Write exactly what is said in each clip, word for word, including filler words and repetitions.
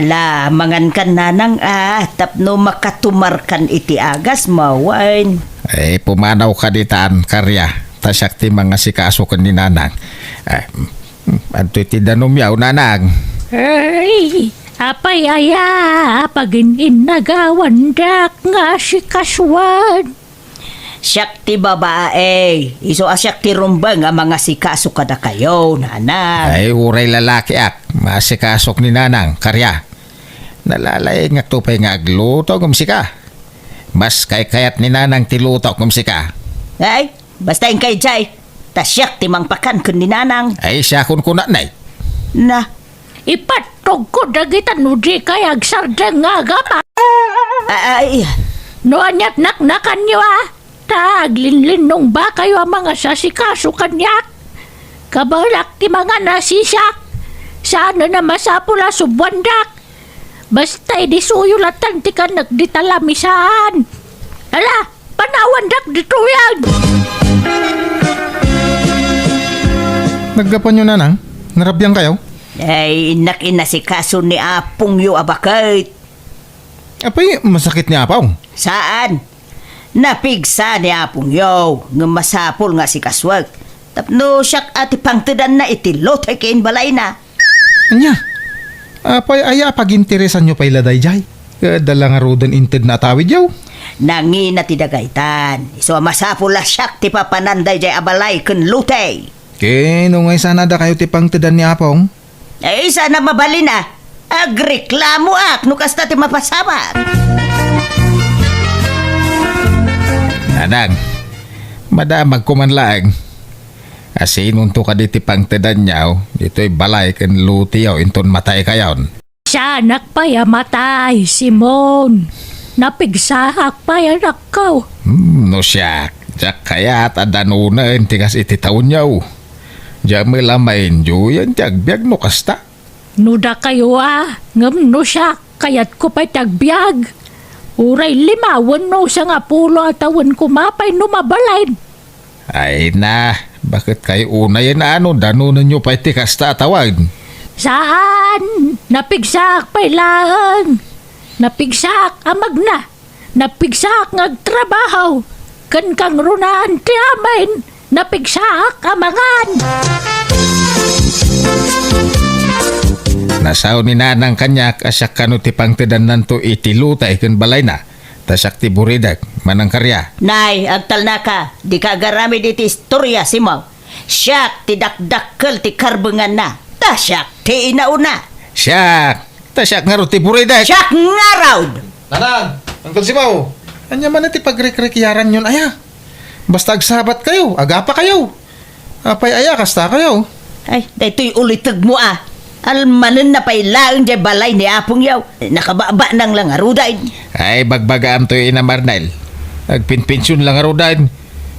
La, mangankan nanang a, tapno makatumarkan iti agasmo, wen. Eh, pumanawka ditan, Karya. Ta siak ti mangasikaso ken ni nanang. Eh, mm, adtoy ti danumyo, nanang. Ay, apay aya, pagin-innagawandak nga asikasuan. Siak ti babae, isu a siak ti rumbeng a mangasikaso kadakayo, nanang. Ay, uray lalakiak, maasikasok ni nanang, Karya. Nalalaingakto pay nga agluto ngem sika. Mas kaykayat ni nanang ti luto ngem sika. Ay, basta inkay jay, ta siak ti mangpakan ken ni nanang. Ay, siakon kunatnay. Na, ipattogko dagita no di kay agsardeng nga agama. Ay. No ania't naknakanyo a, ta aglinlinnongbakayo a mangasasikaso kaniak. Kabaelak ti mangan a sisiak. Saanen a masapul a subuandak. Basta idisuyo latan ti kanek dita lamisaan. Ala, panawandak ditoyen. Naggapuanyo, nanang? Narabiangkayo? Ay, innak inasikaso ni apongyo a baket. Apay, masakit ni apong? Saan? Napigsa ni apongyo, ngem masapul nga asikasuek. Tapno siak a ti pangtedanna iti lote ken balayna. Ania? Apay aya a paginteresanyo pay la daydiay? Adda la ngaruden intedna a tawidyo? Nangina ti dagaytan. Isu a masapul a siak ti papanan daydiay a balay ken lote. Ken no nga isana dakayo ti pangtedan ni apong? Ay, sana mabalin a. Agreklamoak no kasta ti mapasamak. Nanang, madamagko man laeng. Asinonto kadi ti pangtedanyo ditoy balay ken loteyo inton mataykayon? Saanak pay a matay, Simon. Napigsaak pay, anakko. Hmm, no siak, diak kayat a danunen ti kas iti tawenyo. Diak met la maindiyo ti agbiag no kasta. No dakayo a, ngem no siak, kayatko pay ti agbiag. Uray lima wenno sangapulo a tawen koma pay no mabalin. Ay na, baket kayo unayen a no danonenyo pay ti kasta a tawen? Saan, napigsaak pay laeng. Napigsaak a magna. Napigsaak nga agtrabaho, ken kangrunaan ti amin, napigsaak a mangan. Nasao ni nanang kaniak a siak kano ti pangtedannanto iti lote ken balayna, ta siak ti buridek, manang Karya. Nay, agtalnaka, dika agaramid iti istoria, Simon. Siak ti dakdakkel ti karbenganna, ta siak ti inauna. Siak, ta siak ngarud ti buridek. Siak ngarud! Nanang, Uncle Simao, ania man ti pagrikrikiaranyon aya? Basta agsabatkayo, agapakayo. Apay aya, kastakayo? Ay, daytoy ulitegmo a. Almanenna pay laeng diay balay ni apongyo. Nakababanang la ngaruden. Ay, bagbagaamtoy, Inang Marnel. Agpinpension la ngaruden.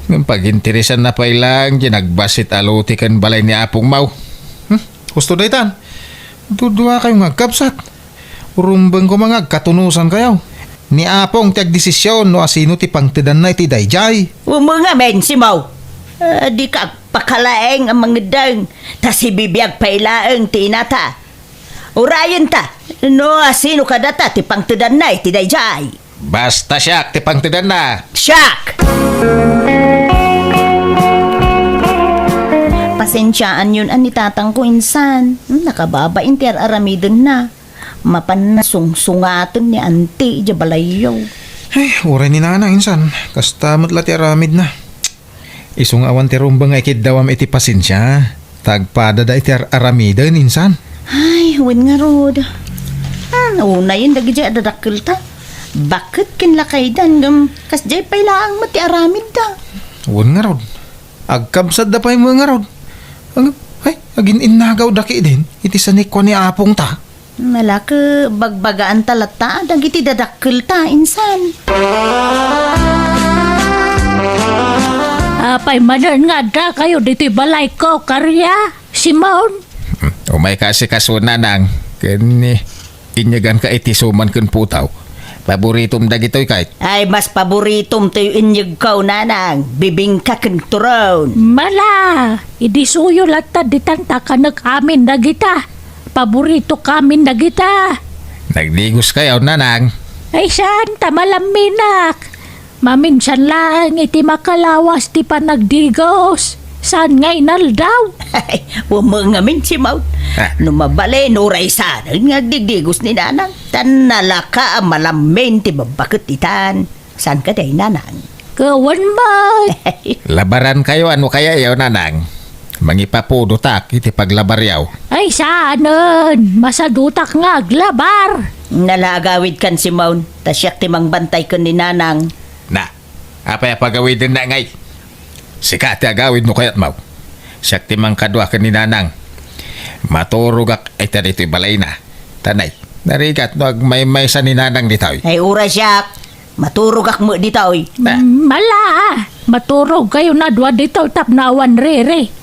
Ngem paginteresanna pay laeng diay nagbassit a lote ken balay ni apongmo. Hmm? Husto daytan. Duduakayo nga agkabsat. Urumbeng koma nga agkatunosankayo. Ni apong ti agdesisyon no asino ti pangtedanna iti daydiay. Umengamin, Simao. Ah, dika agpakalaeng a mangeddeng, ta sibibiag pay laeng ti inata. Urayenta, no asino kadata ti pangtedanna iti daydiay. Basta siak ti pangtedanna. Siak! Pasensiaanyon a ni tatangko insan. Hmm, nakababain ti ar-aramidenna. Mapanna sungsungaten ni anti idiay balayyo. Ay, uray ni nanang insan. Kasta met la ti aramidna. Isu nga awan ti rumbeng nga ikiddawam iti pasensia, ta agpadada iti ar-aramiden insan. Ay, wen ngarud. Hmm, unayen dagidiay a dadakkelta. Baket ken lakaydan ngem kasdiay pay laeng met ti aramidda. Wen ngarud. Agkabsatda pay met ngarud. Ag-, ay, agin-innagawda ketdin iti sanikua ni apongta. Malake, bagbagaanta latta dagiti dadakkelta insan. Apay manen nga addakayo ditoy balayko, Karya, Simon? Hmm, umayka asikaso, nanang, ken, eh, inyeganka iti suman ken putaw. Paboritom dagitoy, kay. Ay, mas paboritom toy inyegko, nanang. Bibingka ken turon. Mala, idisuyo latta ditan ta kanek amin dagita. Paboritok amin dagita. Nagdigos kayo, nanang? Ay, saan ta malamminak? Maminsan laeng iti makalawas ti panagdigos. Saan nga inaldaw? Ay, umeng ngamin, Simon. Ah. No mabalin, uray saan nga agdigdigos ni nanang. Tan nalaka a malammin ti babbaket itan. Saan kadi, nanang? Kawan man. Labaran kayo, ano kaya yaw, nanang? Mangipapudotak iti paglabar yaw. Ay, saanen. Masadutak nga aglabar. Nala agawid kan Simon, ta siak ti mangbantay ken ni nanang. Na, apay a pagawiden na ngay? Sika ti agawid no kayat maw. Siak ti mangkadua ken ni nanang. Maturogak ita ditoy balayna. Tanay, narigat no agmaymaysa ni nanang ditoy. Ay, uray siak. Maturogak met ditoy. Na. Mm, ala, maturog kayo na dua ditoy tapno awan riri.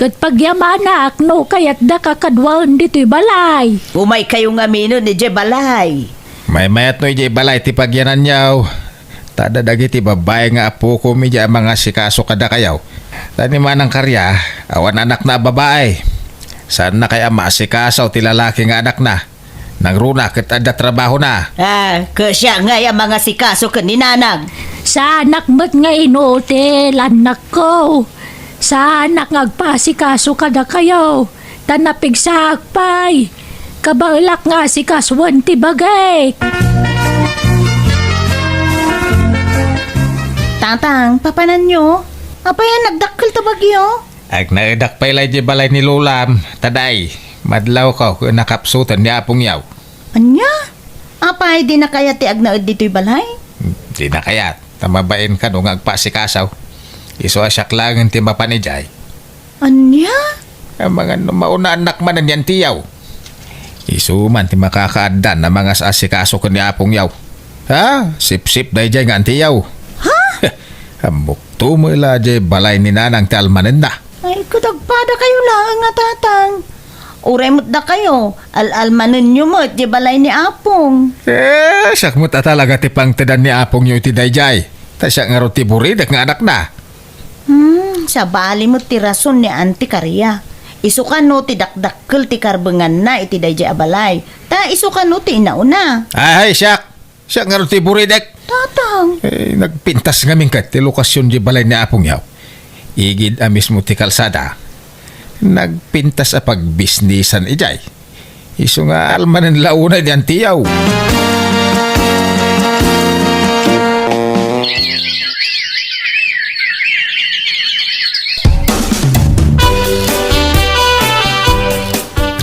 Ket pagyamanak no kayatdaka kaduaen ditoy balay. Umay kayo ngaminen idiay balay. Maymayat no idiay balay ti pagyananyaw. Ta adda dagiti babbai nga apokom idiay a mangasikaso kadakayaw. Ta ni Manang Karya, awan anakna a babai. Saanna kay a maasikaso ti lalaki nga anakna. Nangruna ket adda trabahona. Ah, ket siak ngay a mangasikaso ken ni nanang. Saanak met nga inutil, annakko. Saanak nga agpaasikaso kadakayo, ta napigsaak pay. Kabaelak nga asikasuen ti bagik. Tatang, papananyo? Apay a nagdakkel ta bagyo? Agnaedak pay la idiay balay ni Lolam, ta day, madlawko ken nakapsuten ni Apong yaw. Ania? Apay, dina kayat ti agnaed ditoy balay? Dina kayat, ta mabain kano nga agpaasikaso. Isu a siak laengen ti mapan idiay. Ania? Amangan no mauna annak manen ni antiyaw. Isu man ti makakaaddan a mangas-asikaso ken ni Apong yaw. Ha? Sipsip daydiay nga antiyaw. Ha? Ammok to met la diay balay ni nanang ti almanenna. Ay, ket agpada kayo laeng a tatang. Uray met dakayo, al-almanenyo met diay balay ni Apong. Eh, siak met a talaga ti pangtedan ni Apongyo iti daydiay. Ta siak ngarud ti buridek nga anakna. Hmm, sabali met ti rason ni Auntie Karia. Isu kano ti dakdakkel ti karbenganna iti daydiay a balay. Ta isu kano ti inauna. Ay, siak! Siak ngarud ti buridek. Tatang. Eh, nagpintas ngamin ket ti lokasion di balay ni Apong yaw. Igid a mismo ti kalsada. Nagpintas a pagbisnisan idiay. Isu nga almanen la unay ni antiyaw.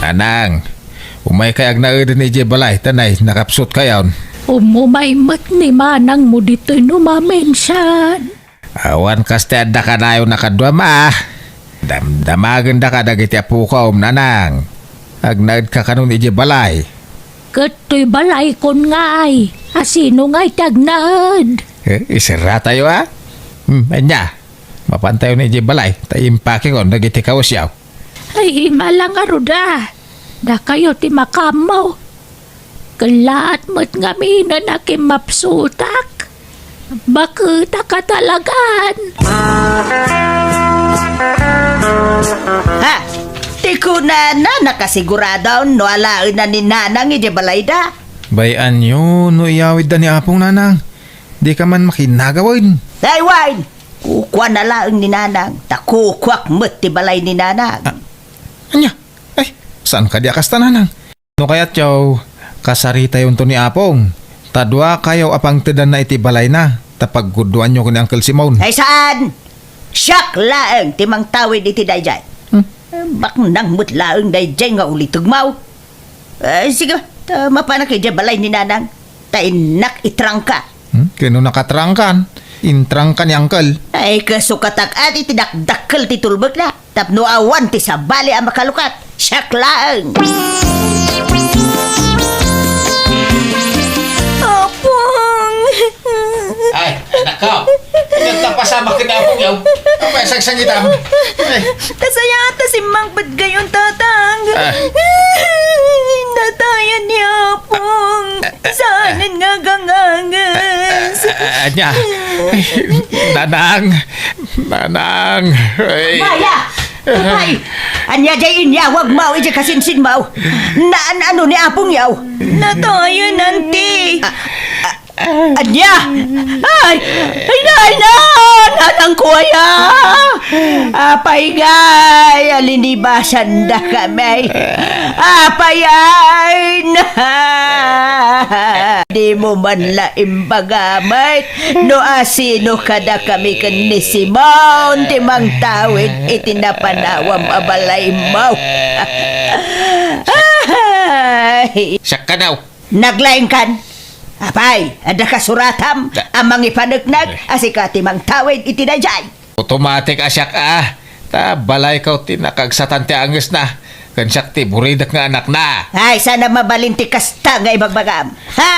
Anang, umay kay agnaeden idiay balay, tanay, nakapsut kayon. Umumay met ni manangmo ditoy no maminsan. Awan kas ti adda kanayon a kaduam a. Damdamagen daka dagiti apokom, nanang. Agnaed ka kanon idiay balay. Ket toy balay kon ngay, a sino ngay ti agnaed? Eh, iserra tayo, a? Hmm, anya? Mapan tayo na idiay balay, ta impakekon dagiti kawesyaw. Ay, ima la ngarud a. Dakayo ti makaammo. Kellaat met ngamin a nakimmapsutak. Baketak a talagan. Ha? Ti kunana, nakasigurado no alaenna ni Nanang idiay balayda. Bay-anyo no iyawidda ni Apong, Nanang. Dika man makinagawen. Ay, wen! Kukuana laeng ni Nanang, ta kukuak met ti balay ni Nanang. Ah, ania? Ay, saan kadi a kasta, Nanang? No kayatyo, kasaritayon to ni Apong. Ta dua kayo a pangtedanna iti balayna, ta pagguduanyo ni Uncle Simon. Ay, saan? Siak laeng ti mangtawid iti daydiay. Hmm? Baknang met laeng daydiay nga ulitegmaw. Eh, sige, ta mapanak idiay balay ni Nanang. Ta innak itrangka. Hmm? Kano nakatrangkan? Intrangka ni Uncle. Ay, kasukatak adi ti dakdakkel ti tulbekna. Tapno awan ti sabali a makalukat. Siak laeng. Apong! Ay, anak ko. Nagtapasamak ka na, Apong, yaw. Apay, sagsangitam. Ay. Kasaya ta simmangpet kayon, Tatang. Ah. Natayan ni Apong. Saanen nga ganganges. Ah, ah, anya? Nanang. Nanang. Ay. Maya! Apay! Ania jay inyawagmo idiay kasinsinmo? Naan-ano ni Apong Yaw? Natayen, Auntie. A-, a-, ania? Ay! Ay, nay, na! Nanangko aya! Apay ngay a linibasandakami? Apay ay na! Dimo man la imbaga met no asino kadakami ken ni Simon ti mangtawid iti napanawam a balaymo. Ay! Siak kano. Naglaingkan. Apay, adda kasuratam a mangipaneknek a sika ti mangtawid iti daydiay? Automatic a siak a. Ta balayko ti nakaagsatan ti angesna, ken siak ti buridek nga anakna. Ay, saan a mabalin ti kasta nga ibagbagam? Ha?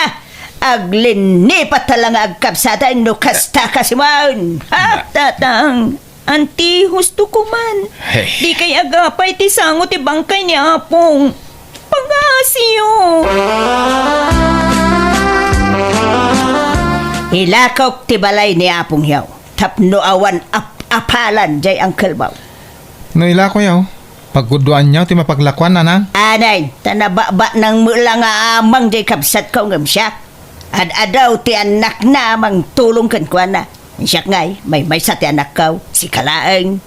Aglinnipat ta la nga agkabsatan no kasta ka, Simon. Ha? Na- Tatang, Auntie, husto ko man. Hey. Dikay agapay ti sango ti bangkay ni Apong. Pangasiyo. Ilakok ti balay ni Apong Yaw tapno awan ap-apalan jay angkelmo. No ilako Yaw, pagguduan Yaw ti mapaglakuan, Nanang? Anay, ta nababatnang met la nga amang jay kabsatko ngem siak. Ad-adaw ti annakna a mangtulong kenkuana. Siak ngay, maymaysa ti annakko, sika laeng.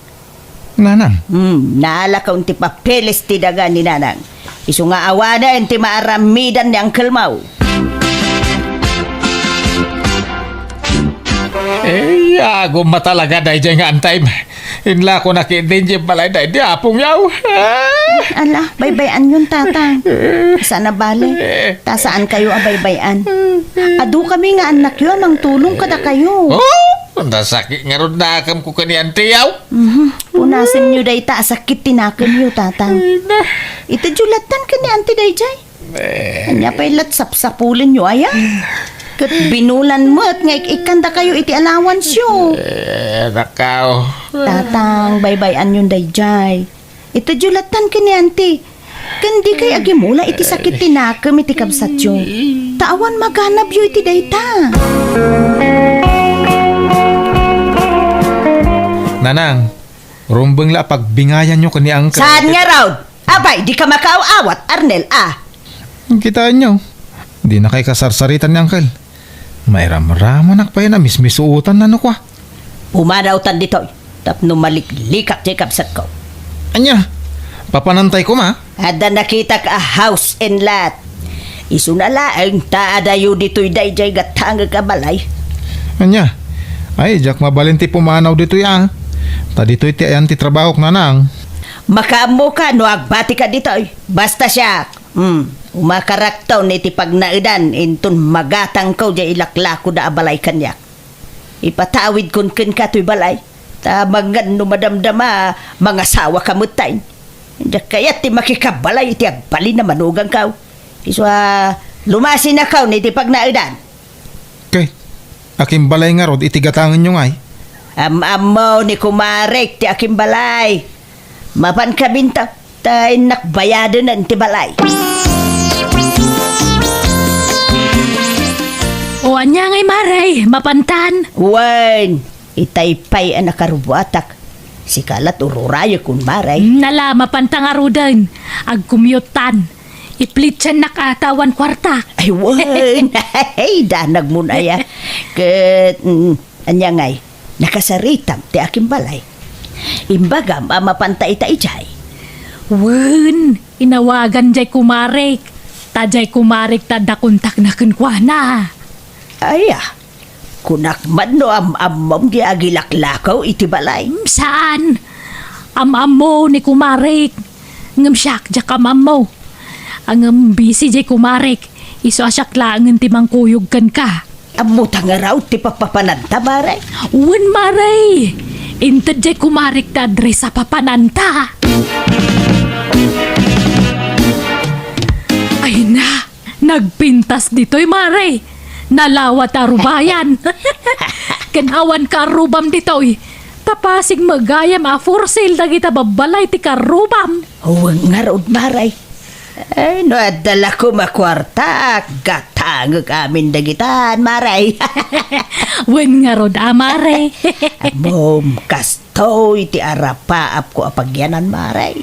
Nanang. Hmm, naalakon ti papeles ti daga ni Nanang. Isu nga awanen ti maaramidan ni angkelmo. Eh, agum a talaga daydiay nga antayem. Inlakonak ketdin diay balay daydi Apong Yaw. Ah! Ala, baybay-anyon, Tatang. Saan a bale. Ta saankayo a baybay-an. Adukami nga annakyo a mangtulong kadakayo. Oh, nasakit ngarud nakemko ken ni Auntie Yaw. Mhm. Punasenyo dayta a sakit ti nakemyo, Tatang. Ay, na. Itedyo lattan ken ni Auntie daydiay. Eh. Ania pay lat sapsapulenyo aya? Ket binulan met nga ik-ikkandakayo iti allowanceyo. Eh, nakaw. Tatang, baybay-anyon daydiay. Itedyo lattan ken ni Auntie. Ken dikay agimula iti sakit ti nakem iti kabsatyo. Ta awan maganabyo iti dayta. Nanang, rumbeng la a pagbingayanyo ken ni Uncle. Saan ngarud? Apay, dika makaaw-awat, Arnel, a? Kitaenyo, dinakay kasarsaritan ni Uncle. Mairamramanak pay a mismisuotan no kua. Pumanawtan ditoy, tapno maliklikak ti kabsatko. Ania? Papanantay koma? Adda nakitak a house and lot. Isuna laeng ta adayo ditoy daydiay gatangek a balay. Ania? Ay, diak mabalin ti pumanaw ditoy a. Ta ditoy ti ayan ti trabahok, Nanang. Makaammoka no agbatika ditoy. Basta siak, hmm, umakarakton iti pagnaedan inton magatangko diay ilaklakoda a balay kaniak. Ipatawidkon kenka toy balay, ta mangngad no madamdama, mangasawaka metten. Diak kayat ti makikabalay iti agbalin a manuganko. Isu a, lumasinakon iti pagnaedan. Ket, akimbalay ngarud iti gatangenyo ngay? Am-ammo ni kumarek ti akimbalay. Mapanka binta, ta innak bayadenen ti balay. O ania ngay, Mare, mapantan? Wen, itay pay a nakarubuatak. Sika lat ururayekon, Mare. Mm, ala, mapanta ngaruden. Agcommute-tan. Iplitsannak a ta awan kuarta. Ay, wen. Ay, danagmon aya. Ket, mm, ania ngay, nakasaritam ti akimbalay. Imbagam a mapanta ita idiay. Wen, inawagan diay kumarek. Ta diay kumarek ta adda kontakna kenkuana. Aya, kunak man no am-ammom ti agilaklako iti balay. Hmm, saan. Am-ammo ni kumarek. Ngem siak, diak am-ammo. Ngem busy diay kumarek. Isu a siak laengen ti mangkuyog kenka. Ammota ngarud ti papapananta, Mare? Wen, Mare. Inted diay kumarek ti address a papananta. Ay na. Nagpintas ditoy, Mare. Nalawa ti arubayan. Ken awan karrubam ditoy. Ta pasig met gayam a for sale dagita babbalay ti karrubam. Wen ngarud, Mare. Ay, no adda la koma kuarta, gatangek amin dagitan, Mare. Wen ngarud a, Mare. Ammom, kas Daytoy ti arapaapko a pagyanan, Mare.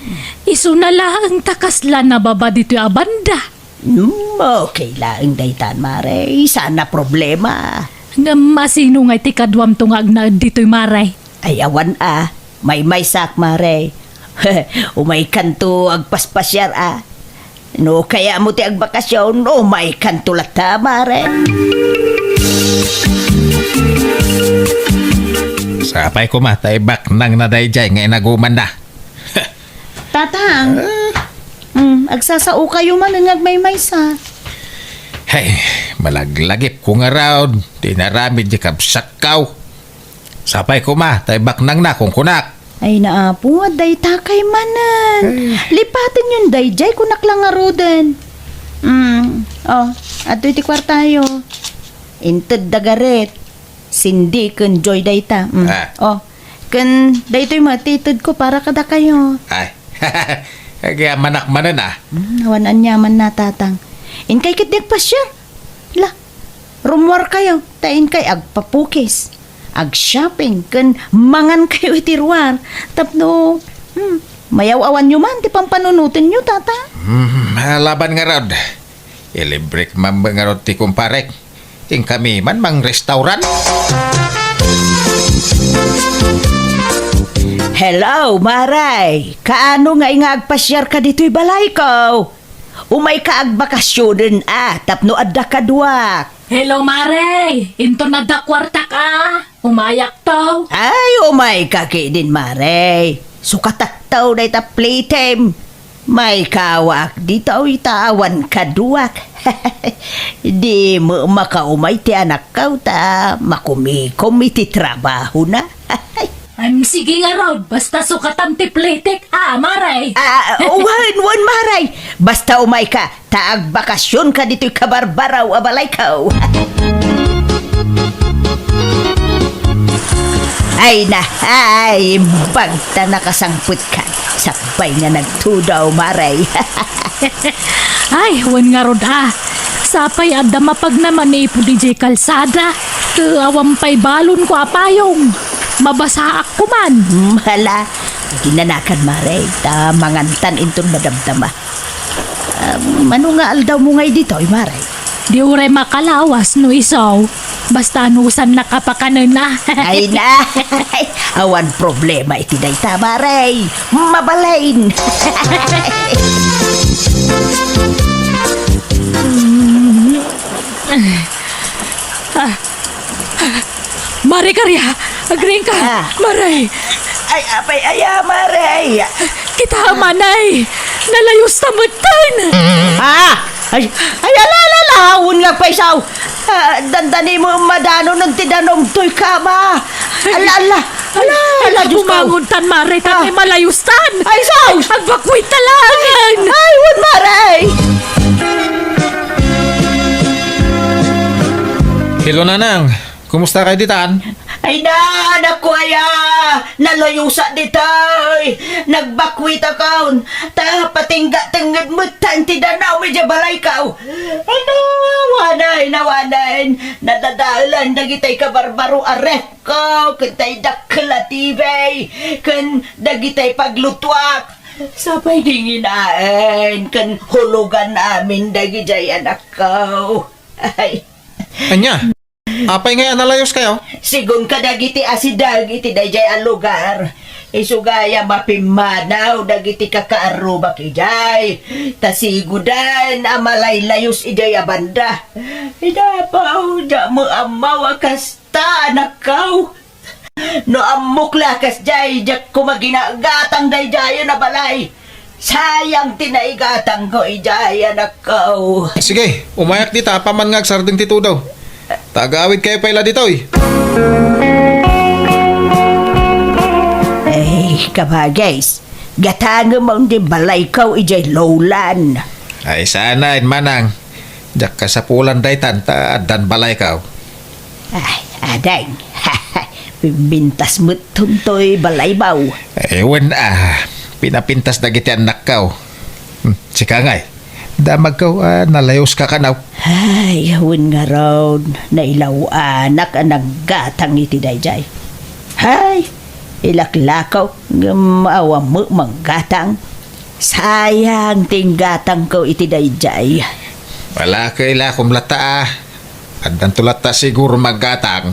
Isuna laeng ta kasla nababa ditoy a banda. Hmm, okay laeng daytan, Mare. Saan a problema. Ngem asino ngay ti kaduamto nga agnaed ditoy, Mare? Ay, awan a. Maymaysak, Mare. Umaykanto agpaspasiar a. No kayatmo ti agbakasyon, umaykanto latta, Mare. Sapay koma ta ibaknangna daydiay nga inagumanna. Tatang, mm, agsasaokayo manen nga agmaymaysa. Hey, malaglagipko ngarud ti inaramid ti kabsatko. Sapay koma ta ibaknangna, kunkunak. Ay, naapo, adda itakay manen. Ay. Lipatenyon daydiay, kunak la ngaruden. Mm, oh, adtoy ti kuartayo. Inted da Gareth, Cindy, ken Joy dayta. Mm. Ah. Oh, ken daytoy met ti itedko para kadakayo. Ay. Agyamanak manen, ah. Mm, awan aniamanna, Tatang. Inkay ketdi agpasiar. La, rummuarkayo, ta inkay agpapukis, agshopping, ken mangankayo iti ruar. Tapno, hmm, mayaw-awanyo man ti pampanunotenyo, Tata. Hmm, laban ngarud. Ilibrek man ngarud ti kumparek. Inkami man mangrestaurant. Hello, Maray! Kaano nga inga agpasiarka ditoy balayko? Umayka agbakasyonen a tapno adda kaduak. Hello, Mare! Inton adda kuartak a, umayakto. Ay, umayka ketdin, Mare. Sukatakto dayta playtime. Maikawaak ditoy ta awan kaduak. Di met makaumay ti anakko ta makumikom iti trabahona. Em, sige ngarud, basta sukatam ti playtek, a, Maray. Ah, wen, wen, Maray. Basta umayka, ta agbakasyonka ditoy kabarbaraw a balayko. Ay na, ay, bagta nakasangpetka. Sakbay nga nagtudaw, Maray. Ay, wen ngarud, a. Sapay adda mapagna manipud idiay kalsada. Ket awan pay balonko a payong. Mabasaak koman. Hmm, hala. Ginanakan, Maray. Ta mangantan inton madamdama. Ah, mano nga aldawmo ngay ditoy, Maray? Di uray makalawas no isu. Basta anusannak a pakanen a. Ay na. Awan problema iti dayta, Maray. Mabalin. Ah. Mare Karia, agriingka. Ah. Mare. Ay, apay, aya, Mare, ay. Kita, manay. Nalayusta metten. Ah! Ay, ay, ala, ala, ala, wen nga agpaysaw. Ah, dandani mo madano non ti danum toy kama. Ala, ala, ala, ala, Diyos ko. Bumangon tan, Mare, tan, ah, malayustan. Ay, sus! Agbakwit ta laengen. Ay, wen, Mare. Hello, Nanang. Kumusta kay ditan? Ay na, anak ko aya! Nalayosak ditoy! Nagbakwitakon! Ta patingga tengnged metten ti danum idiay balayko! Ay na, awanen, awanen! Nadadaelan dagitay kabarbaro a refko, ken tay dakkel a T V, ken dagitay paglutuak! Sapay di nginaen, ken hulugan amin dagidiay anakko! Ay. Ania? Apay ngay a nalayuskayo? Sigun kadagiti asideg iti daydiay a lugar, isu gayam a pimmanaw dagiti kakaarrubak idiay, ta siguden a malaylayus idiay a banda. Idapaw, diak met ammo a kasta, anakko. No ammok la a kasdiay, diak koma ginagatang daydiayen a balay. Sayang ti naigatangko idiay, anakko. Sige, umayak dita apaman nga agsardeng ti tudo. Ta agawidkayo pay la ditoy. Ay, kabagis, gatangem ti balayko idiay Lowland. Ay, saan, manang. Diak kasapulan daytan ta addan balayko. Ay, ading. Pimpintas met toy balaymo. Eh, wen a, pinapintas dagiti annakko. Hmm, sika ngay, damagko a nalayuska kano. Ay, wen ngarud, nailaw-anak a naggatang iti daydiay. Ay, Ilaklakaw, ngem awan met manggatang. Sayang ti inggatangko iti daydiay. Wala ka ilakom latta, ah. Addanto latta siguro manggatang.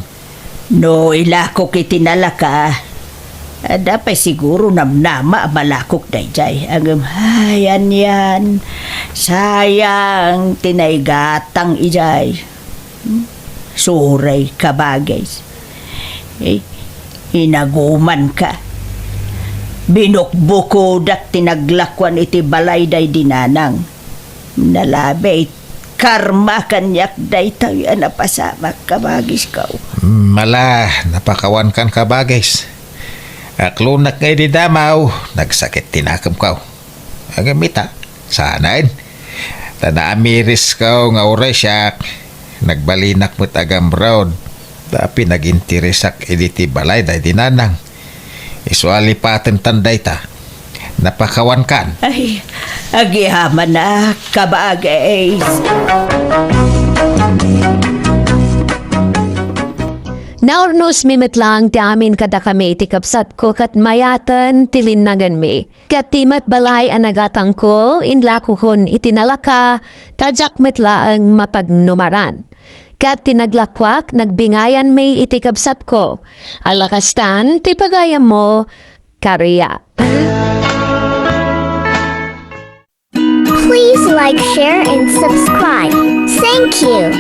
No ilakok iti nalaka, adda pay siguro namnama a malakok daydiay. Ngem, ay, anian, sayang ti naigatang idiay. Hmm? Suray, kabagis. Eh, inagumanka. Binukbukodak ti naglakuan iti balay daydi nanang. Nalabi, karma kaniak daytoy a napasamak, kabagisko. Mala, napakawankan, kabagis. Aklonak nga idi damaw, nagsakit ti nakemko. Ngem ita, saanen. Ta naamirisko nga uray siak, nagbalinak met a gamrod, ta pinaginteresak idi ti balay daydi nanang. Isu a lipatentan dayta. Napakawankan. Ay, agyamanak, kabagis. Naurnosmi met laeng ti amin kadakami iti kabsatko ket mayaten ti linnangenmi. Ket ti met balay a nagatangko, inlakokon iti nalaka, ta diak met laeng mapagnumaran. Ket ti naglakuak, nagbingayanmi iti kabsatko. Ala kastan ti pagayammo, Karia. Please like, share, and subscribe. Thank you.